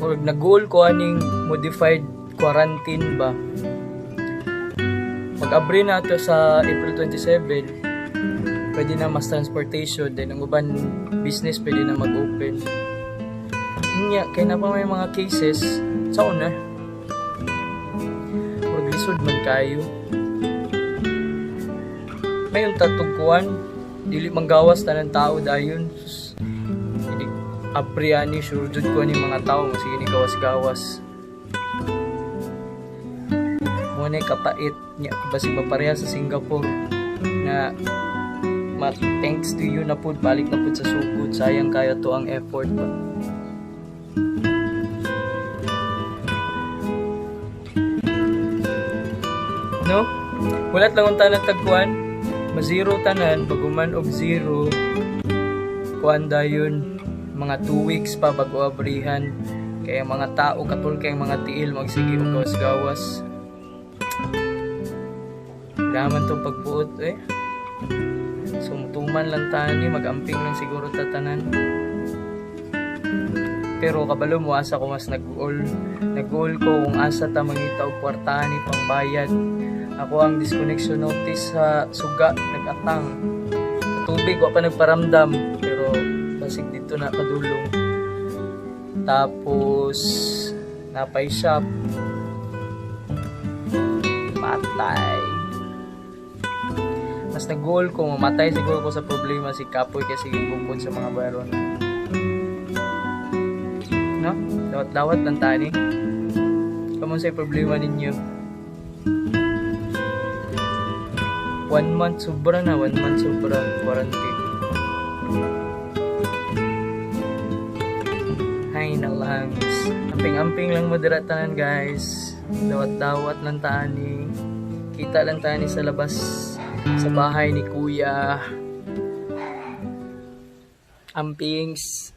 Murag nag-goal ko aning modified quarantine ba. Mag-abri na to sa April 27. Pwede na mass transportation, then ang uban business pwede na mag-open. Unya, kay naa pa may mga cases sa una. Murag lisod man kayo. Ngayon tatugkuan, dili manggawas tanan tao dayon. Sus, hindi abri ani, sure jud ko ani mga tao sige ni gawas-gawas. Mo na kapait niya, basig mapareha sa Singapore na ma thanks to you na pud, balik na pud sa sugod. Sayang kayo to ang effort ba. No? Wala lang ang tanan tagkuan. Ma-zero tanan, baguman og zero. Kuan dayon, mga 2 weeks pa bago abrihan. Kaya mga tao katul kay mga tiil magsige og gawas-gawas. Laman tong pagbuot eh. So mutuman lang tani, magamping lang siguro tatanan. Pero kabalo mo asa ko mas nag-goal. Nag-goal ko kung asa ta mangita og kwarta ni pangbayad. Ako ang disconnection notice sa suga nag-atang. Sa tubig wa pa nagparamdam, pero basig dito na padulong. Tapos napay shop. Patay. Mas nag-goal ko, mamatay siguro ko sa problema si Kapoy kasi bukod sa mga baron. No? Dawat-dawat lang tani. Kamo sa problema ninyo. 1 month sobra na, 1 month sobra quarantine. Hay na lang. Amping-amping lang mo dira tanan, guys. Dawat-dawat lang tani. Kita lang tani sa labas sa bahay ni Kuya. Ampings.